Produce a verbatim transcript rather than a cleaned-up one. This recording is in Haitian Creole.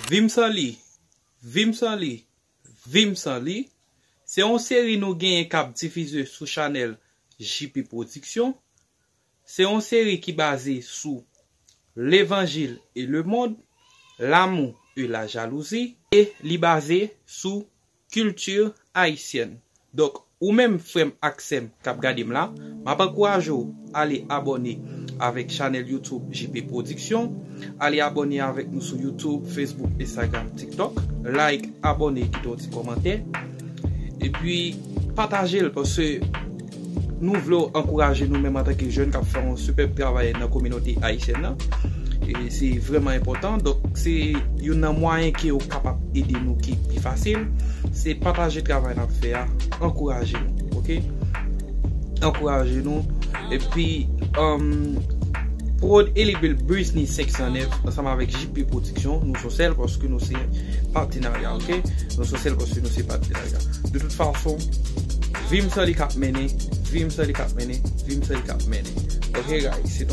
Vim San Li, Vim San Li, Vim San Li, se yon seri nou genyen k ap difize sou chanèl J P Production. Se yon seri ki baze sou levanjil e lemonn, l'amour et la jalousie, e li baze sou kilti ayisyèn. Donk, ou menm frè m ak sè m k ap gade m la, m ap ankouraje w ale abòne avèk chanèl YouTube J P Production, ale abòne avèk nou sou YouTube, Facebook, Instagram, TikTok, like, abòne, kite yon ti kòmantè, epi pataje l, paske nou vle w ankouraje nou menm antanke jèn k ap fè yon sipèb travay nan kominote ayisyèn nan. E se vrèman enpòtan. Donk, se youn nan mwayen ke w kapab ede nou ki pi fasil, se pataje travay n ap fè a, ankouraje nou, oke? Ankouraje nou. Epi, um, Prod Elibel Brisny senk san nèf ansanm avèk J P Production, nou se yon sèl paske nou se patenarya, oke? Nou se yon sèl paske nou se patenarya. De tout fason, Vim San Li k ap mennen, Vim San Li k ap mennen, Vim San Li k ap mennen. Oke, guys, se